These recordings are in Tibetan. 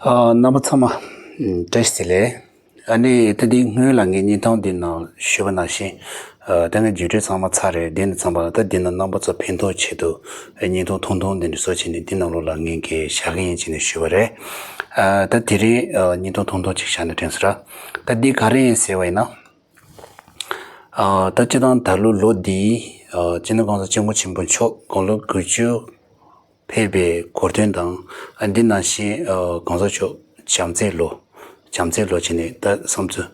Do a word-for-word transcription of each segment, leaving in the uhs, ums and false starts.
ཨ། རྣམ་པ་ཚང་མ་བཀྲ་ཤིས་བདེ་ལེགས། ཨ་ནི་ད་འདི་སྔོན་ལ་ངས་བརྙན་ཐུང་འདི་ནང་ཞུས་པ་ནང་བཞིན། ཨ། ད་ངས་བརྒྱུད་སྤྲོད་ཚང་མ་ཚར་རེད། དེ་ནས་ཚང་མ་ལ་ད་འདི་ནང་རྣམ་པ་ཚོ་ཕན་ཐོགས་ཆེད་དུ་བརྙན་ཐུང་ཐུང་ཐུང་འདི་འདྲ་བཟོ་བྱས་ནས་འདི་ནང་ལོགས་ལ་ངས་ཀྱི་བཞག་གི་ཡིན་བྱས་ནས་ཞུས་པ་རེད། ཨ། ད་དེ་རིང་ཨ། བརྙན་ཐུང་ཐུང་ཐུང་ཅིག་བཞག་ནས་དྲན་སོང་ར། ད་འདི་ག་རེ་ཡིན་ཟེར་བ་ཡིན་ན། ཨ། ད་སྤྱིར་བཏང་ད་ལོ་ལོ་འདིའི་ཨ། སྤྱི་ནོར་༸གོང་ས་༸སྐྱབས་མགོན་ཆེན་པོ་མཆོག་དགུང་ལོ་དགུ་བཅུ་ཕེབས་པའི་གོ་སྟོན་དང་། ཨ། འདི་ནང་བཞིན་ཨ། ༸གོང་ས་མཆོག་བྱམས་བརྩེའི་ལོ། བྱམས་བརྩེའི་ལོ་བྱས་ནས་ད་བསམ་ཚུལ་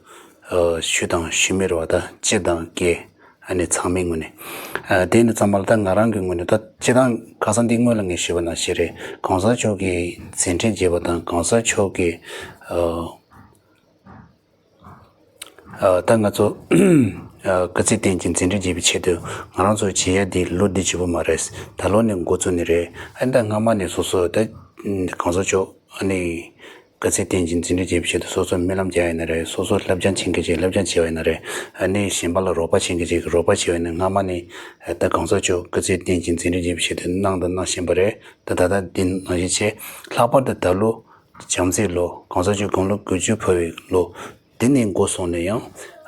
ཨ། ཞུ་དང་ཞུ་མི་རུ་བ་ད་སྤྱི་དང་སྒེར། ཨ་ནི་ཚང་མའི་ངོས་ནས། ཨ། དེ་ནི་ཚང་མ་ལ་ད་ང་རང་གི་ངོས་ནས་ད་སྤྱིར་བཏང་ཁ་སང་འདི་སྔོན་ལ་ངས་ཞུས་པ་ནང་བཞིན་རེད། ༸གོང་ས་མཆོག་གིས་མཛད་འཕྲིན་བརྗེད་པ་དང་༸གོང་ས་མཆོག་གིས་ཨ། ཨ། ད་ང་ཚོ་ཨ། སྐུ་ཚེ་བརྟན་ཅིང་མཛད་འཕྲིན་རྒྱས་པའི་ཆེད་དུ་ང་རང་ཚོ་བྱེད་ཡ་འདི་ལོ་འདི་གཅིག་པོ་མ་རེད། ད་ལོ་ནས་འགོ་བཙུགས་ནི་རེད། ཨ། ད་སྔ་མ་ནས་སོ་སོ་ད་༸གོང་ས་མཆོག་ཨ་ནི་སྐུ་ཚེ་བརྟན་ཅིང་མཛད་འཕྲིན་རྒྱས་པའི་ཆེད་དུ་སོ་སོ་སྨོན་ལམ་རྒྱག་ཡ་ཡིན་ན་རེད། སོ་སོ་བསླབ་སྦྱང་བྱེད་མཁན་ཅིག་བསླབ་སྦྱང་བྱེད་པ་ཡིན་ན་རེད། ཨ་ནི་གཞན་པ་ལ་རོགས་པ་བྱེད་མཁན་ཅིག་རོགས་པ་བྱེད་པ་ཡིན་ན། སྔ་མ་ནས་ཨ། ད་༸གོང་ས་མཆོག་སྐུ་ཚེ་བརྟན་ཅིང་མཛད་འཕྲིན་རྒྱས་པའི་ཆེད་དུ་གནང་དང་གནང་བཞིན་པ་རེད། ད་ད་ལྟ་འདི་ནང་བཞིན་བྱས། ལྷག་པར་དུ་ད་ལོ་བྱམས་བརྩེའི་ལོ། ༸གོང་ས་མཆོག་དགུང་ལོ་དགུ་བཅུ་འཁོར་བའི་ལོ། འདི་ནས་འགོ་བཟུང་ནས་ཡང་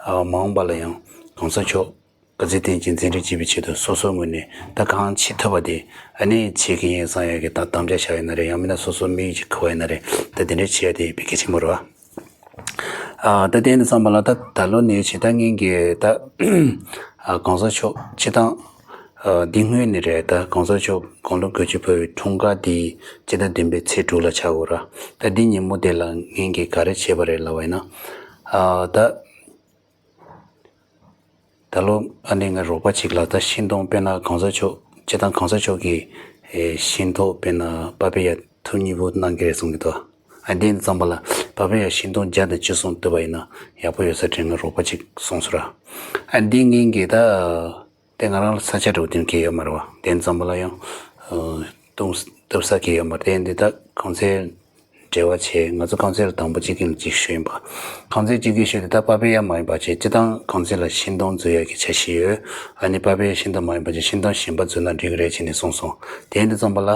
ཨ། མ་འོངས་པ་ལ་ཡང་༸གོང་ས་མཆོག་སྐུ་ཚེ་བརྟན་ཅིང་མཛད་འཕྲིན་རྒྱས་པའི་ཆེད་དུ་སོ་སོའི་ངོས་ནས་ད་གང་བྱེད་ཐུབ་པ་དེ་ཨ་ནི་བྱེད་ཀྱི་ཡིན་བསམ་ཡག་གི་ད་དམ་བཅའ་བཞག་ཡིན་ན་རེད། ཡང་མིན་ན་སོ་སོ་དམིགས་ཡུལ་ཅིག་འཁུར་བ་ཡིན་ན་རེད། ད་དེ་འདྲ་བྱེད་ཡ་དེ་དཔེ་གལ་ཆེན་པོ་རེད་བ། ཨ། ད་དེ་ནས་བསམ་པ་ལ་ད་ད་ལོ་ནས་བྱས་ད་ངེད་ཀྱི་ད་ཨ། ༸གོང་ས་མཆོག་སྤྱིར་བཏང་ཨ། འདི་སྔོན་ནས་རེད། ད་༸གོང་ས་མཆོག་དགུང་ལོ་དགུ་བཅུ་འཁོར་བའི་འཁྲུངས་སྐར་འདི་སྤྱི་ཟླ་བདུན་པའི་ཚེས་དྲུག་ལ་ཆགས་ཡོད་ར། ད་འདི་ཉིན་མོ་དེ་ལ་ངེད་ཀྱིས་ག་རེ་བྱས་པ་རེད་ལབ་པ་ཡིན་ན། ཨ། ད་ད་ལོ་ཨ་ནི་ང་རོགས་པ་ཅིག་ལ་ད་ཤིང་སྡོང་དཔེར་ན་༸གོང་ས་མཆོག་སྤྱིར་བཏང་༸གོང་ས་མཆོག་གིས་ཨེ། ཤིང་ཏོག་དཔེར་ན་པ་པི་ཡ་ཐུབ་གཉིས་པོ་གནང་གི་རེད་གསུང་གི་འདུག་ཨ། འདི་ཙམ་པ་ལ་པ་པི་ཡ་ཤིང་སྡོང་བརྒྱ་དང་བཅུ་གསུམ་བཏུབ་པ་ཡིན་ན་ཡག་པོ་ཡོད་ས་དྲན། ང་རོགས་པ་ཅིག་གསུངས་སོང་ར། ཨ། འདི་ངེད་ཀྱིས་ད་དེ་ང་རང་ལ་ས་ཆ་འདྲ་བོ་དེ་འདྲ་གང་ཡང་ཡོད་མ་རེད་བ། དེ་ཙམ་པ་ལ་ཡང་ཨ། བཏུབ་ས་གང་ཡང་ཡོད་མ་རེད། དེ་འདི་ད་གོང་ཚད་འབྲེལ་བ་བྱས། ང་ཚོ་གོང་ཚད་ལ་དང་པོ་གཅིག་གིས་གཅིག་ཞུས་ཡིན་པ། གོང་ཚད་གཅིག་གིས་ཞུས་དེ་ད་པ་པི་ཡ་མ་ཡིན་པ་བྱས། སྤྱིར་བཏང་གོང་ཚད་ལ་ཤིང་སྡོང་འཛུལ་ཡག་གི་འཆར་གཞི་ཡོད། ཨ་ནི་པ་པི་ཡ་ཤིང་སྡོང་མ་ཡིན་པ་བྱས་ཤིང་སྡོང་གཞན་པ་འཛུལ་ན་འགྲིག་གི་རེད་བྱས་ནས་གསུངས་སོང་། དེ་འདི་ཙམ་པ་ལ་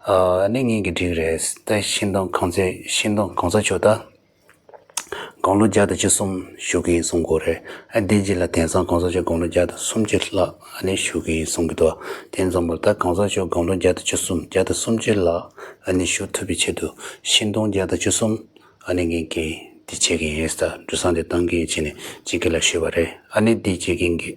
ཨ་ནི་ངེད་ཀྱིས་འགྲིག་གི་རེད། ད་ཤིང་སྡོང་གོང་ཚད་ཤིང་སྡོང་གོང་ས་མཆོག་ད་དགུང་ལོ་བརྒྱ་དང་བཅུ་གསུམ་བཞུགས་ཀྱི་ཡིན་གསུང་གི་ཡོད་རེད། ཨ། དེ་རྗེས་ལ་དེང་སང་གོང་ས་མཆོག་དགུང་ལོ་བརྒྱ་དང་སུམ་ཅུ་ལྷག་ཨ་ནི་བཞུགས་ཀྱི་ཡིན་གསུང་གི་འདུག་དེ་ཙམ་པར་ད་གོང་ས་མཆོག་དགུང་ལོ་བརྒྱ་དང་བཅུ་གསུམ་བརྒྱ་དང་སུམ་ཅུ་ལྷག་ཨ་ནི་བཞུགས་ཐུབ་པའི་ཆེད་དུ་ཤིང་སྡོང་བརྒྱ་དང་བཅུ་གསུམ་ཨ་ནི་ངེད་ཀྱིས་འདི་བྱེད་ཀྱི་ཡིན། ད་འགྲོ་སོང་དེ་བཏང་གི་ཡིན་བྱས་ནས་གཅིག་གིས་ལ་ཞུས་པ་རེད། ཨ་ནི་འདི་བྱེད་ཀྱི་ཡིན་གྱི་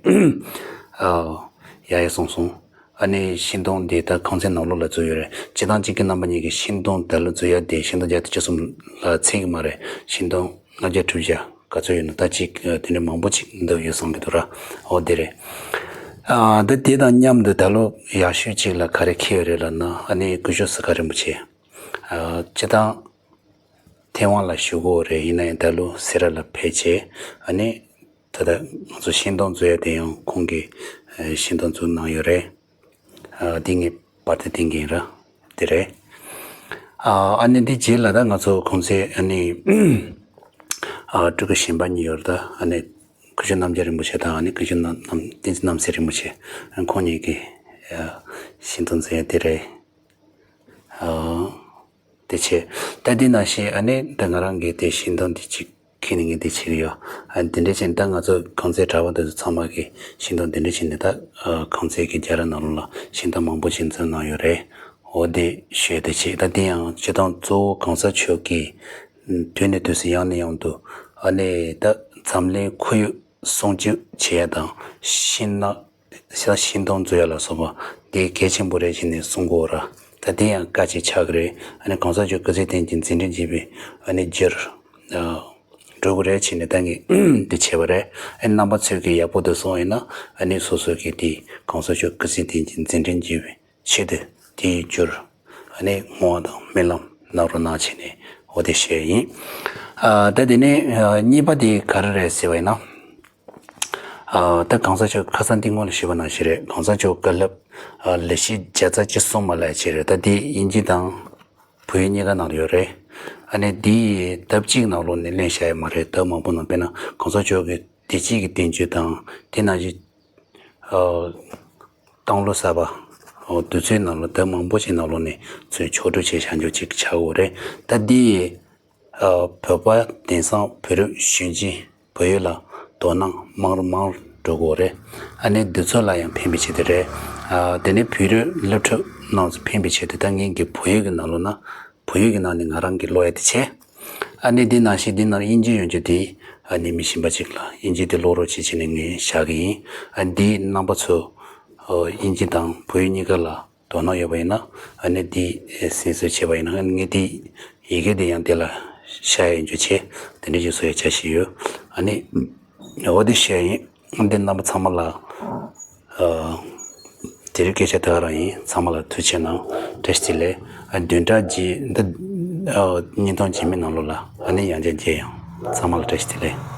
ཨ། ཡ་ཡ་གསུངས་སོང་། ཨ་ནི་ཤིང་སྡོང་འདི་ད་གོང་ཚད་ནང་ལོགས་ལ་འཛུལ་ཡོད་རེད། སྤྱིར་བཏང་གཅིག་གི་རྣམ་པ་གཉིས་ཀྱི་ཤིང་སྡོང་ད་ལོ་འཛུལ་ཡ་དེ་ཤིང་སྡོང་བརྒྱ་དང་བཅུ་གསུམ་ལ་ཚད་ཀྱི་མ་རེད། ཤིང་སྡོང་ལྔ་བརྒྱ་དྲུག་བརྒྱ་ག་ཚོད་ཡོད་ན་ད་གཅིག་དེ་འདྲ་མང་པོ་ཅིག་འདུག་ཡོད་བསམ་གྱི་འདུག་ར། འོ་དེ་རེད། ཨ། ད་དེ་དང་མཉམ་དུ་ད་ལོ་ཡག་ཤོས་ཅིག་ལ་ག་རེ་འཁེལ་ཡོད་རེད་ལབ་ན། ཨ་ནི་སྐུ་ཞབས་སིལ་ཁ་རིན་པོ་ཆེ། ཨ། སྤྱིར་བཏང་ཐེ་ཝན་ལ་བཞུགས་ཡོད་རེད། ཡིན་ན་ཡང་ད་ལོ་སེ་ར་ལ་ཕེབས་བྱས། ཨ་ནི་ད་ལྟ་ང་ཚོ་ཤིང་སྡོང་འཛུལ་ཡ་དེ་ཡང་ཁོང་གིས་ཨ། ཤིང་སྡོང་འཛུལ་གནང་ཡོད་རེད། ཨ། འདི་ངས་པར་དེ་བསྟན་གྱི་ཡིན་ར། དེ་རེད། ཨ། ཨ་ནི་འདི་རྗེས་ལ་ད་ང་ཚོ་གོང་ཚད་ཨ་ནི་ཨ། སྤྲུལ་སྐུ་གཞན་པ་གཉིས་ཡོད་རེད། ད་ཨ་ནི་སྐུ་ཞབས་རྣམ་རྒྱལ་རིན་པོ་ཆེ་དང་ཨ་ནི་སྐུ་ཞབས་རྣམ་རྣམ་བསྟན་འཛིན་རྣམ་གསལ་རིན་པོ་ཆེ། ཨ། ཁོང་གཉིས་ཀྱིས་ཨ། ཤིང་སྡོང་འཛུལ་ཡ་དེ་རེད། ཨ། དེ་བྱས། ད་འདི་ནང་བཞིན་ཨ་ནི་ད་ང་རང་གིས་དེ་ཤིང་སྡོང་འདི་གཅིག་ཁྱེར་ནས་ངས་འདི་བྱེད་ཀྱི་ཡོད། ཨ། འདི་འདྲ་བྱས་ནས་ད་ང་ཚོ་གོང་ཚད་གྲྭ་པ་དེ་ཚོ་ཚང་མ་གིས་ཤིང་སྡོང་འདི་འདྲ་བྱས་ནས་ད་ཨ། གོང་ཚད་ཀྱི་རྒྱ་ར་ནང་ལོགས་ལ་ཤིང་སྡོང་མང་པོ་ཞིག་འཛུལ་གནང་ཡོད་རེད། འོ་དེ་ཞུས་དེ་བྱས། ད་འདི་ཡང་སྤྱིར་བཏང་གཙོ་བོ་གོང་ས་མཆོག་གིས་དུས་ནས་དུས་སུ་ཡང་ནས་ཡང་དུ་ཨ་ནི་ད་འཛམ་གླིང་ཁོར་ཡུག་སྲུང་སྐྱོབ་བྱེད་ཡ་དང་ཤིང་ནགས། ཤ་ཤིང་སྡོང་འཛུལ་ཡ་ལ་སོགས་པ་དེ་གལ་ཆེན་པོ་རེད་ཅེས་ནས་གསུང་གི་ཡོད་ར། ད་དེ་ཡང་དཀའ་སྤྱད་ཆགས་ཀྱི་རེད། ཨ་ནི་གོང་ས་མཆོག་སྐུ་ཚེ་བརྟན་ཅིང་མཛད་འཕྲིན་རྒྱས་པའི་ཨ་ནི་རྒྱུར་ཨ་འགྲོ་གི་རེད་ཅེས་ནས་ད་ངས་འདི་བྱས་པ་རེད། ཨ་ནི་རྣམ་པ་ཚོས་ཀྱིས་ཡག་པོ་འདུག་གསུངས་ཡིན་ན་ཨ་ནི་སོ་སོ་གིས་དེ་གོང་ས་མཆོག་སྐུ་ཚེ་བརྟན་ཅིང་མཛད་འཕྲིན་རྒྱས་པའི་ཆེད་དུ་དེའི་རྒྱུར་ཨ་ནི་བསྔོ་བ་དང་སྨོན་ལམ་གནང་རོགས་གནང་བྱས་ནས་འོ་དེ་བཤད་ཡིན། ཨ་ད་དེ་ནས་ཨ་གཉིས་པ་དེ་ག་རེ་རེད་ཟེར་བ་ཡིན་ན། ཨ་ད་གོང་ས་མཆོག་ཁ་སང་འདི་སྔོན་ལ་ཞུས་པ་ནང་བཞིན་རེད། གོང་ས་མཆོག་བཀའ་སློབ་ཨ་ལེགས་བཤད་བརྒྱ་རྩ་བཅུ་གསུམ་མ་ལབ་ཡ་ཅིག་རེད། ད་དེ་དབྱིན་ཇི་དང་བོད་ཡིག་གཉིས་ཀ་ནང་ལ་ཡོད་རེད། ཨ་ནི་འདི་ལྡབ་གཅིག་ནང་ལོགས་ནས་ལེན་བྱ་ཡ་མ་རེད། ལྡབ་མང་པོ་ནང་། དཔེར་ན་གོང་ས་མཆོག་གི་བདེ་སྐྱིད་ཀྱི་བསྟན་བཅོས་དང་དེ་ནང་བཞིན་ཨ་སྟོང་ལོ་གསར་པ། ཨོ་དུས་ཚོད་ནང་ལ་ད་མང་པོ་ཞིག་ནང་ལོགས་ནས་ཚུར་ཕྱོགས་སྒྲིག་བྱས་བཞག་རྒྱུ་ཅིག་ཆགས་ཡོད་རེད། ད་འདི་ཨ་བོད་པ་དེང་སང་བོད་རིགས་གཞོན་སྐྱེས་བོད་ཡིག་ལ་དོ་སྣང་མང་རུ་མང་རུ་འགྲོ་གི་ཡོད་རེད། ཨ་ནི་འདི་ཚོ་ལ་ཡང་ཕན་པའི་ཆེད་དུ་རེད། ཨ་དེ་ནས་བོད་རིགས་སློབ་ཕྲུག་རྣམས་ཕན་པའི་ཆེད་དུ་ད་ངས་ཀྱི་བོད་ཡིག་གི་ནང་ལོགས་ན་བོད་ཡིག་གི་ནང་ནས་ང་རང་གིས་ཀློག་ཡ་དེ་བྱས། ཨ་ནི་འདི་ནང་བཞིན་འདི་ནང་དབྱིན་ཇི་ཡོད་རྒྱུ་དེ་ཨ་ནི་མི་གཞན་པ་ཅིག་ལ་དབྱིན་ཇི་དེ་ཀློག་རོགས་བྱེད་བྱས་ནས་ངས་བཞག་གི་ཡིན། ཨ་འདི་རྣམ་པ་ཚོ་ཨ་དབྱིན་ཇི་དང་བོད་ཡིག་གཉིས་ཀ་ལ་དོ་སྣང་ཡོད་པ་ཡིན་ན་ཨ་ནི་འདི་གཟིགས་བཟོ་བྱས་པ་ཡིན་ན་ཨ་ནི་ངས་འདི་ཡི་གེ་འདི་ཡང་དེ་ལ་ཤར་ཡ་ཡོད་རྒྱུ་བྱས། དེ་འདྲ་ཞིག་བཟོ་ཡ་འཆར་གཞི་ཡོད། ཨ་ནི་འོ་དེ་བཤད་ཡིན། འདི་རྣམ་པ་ཚང་མ་ལ་ཨ་དེ་རིང་སྐད་ཆ་དེ་ག་རང་ཡིན། ཚང་མ་ལ་ཐུགས་རྗེ་གནང་། བཀྲ་ཤིས་བདེ་ལེགས། ཨ་བདུན་ཕྲག་རྗེས་འདི་ཨ་བརྙན་ཐུང་རྗེས་མའི་ནང་ལོགས་ལ་ཨ་ནི་ཡང་བསྐྱར་མཇལ་ཡོང་། ཚང་མ་ལ་བཀྲ་ཤིས་བདེ་ལེགས།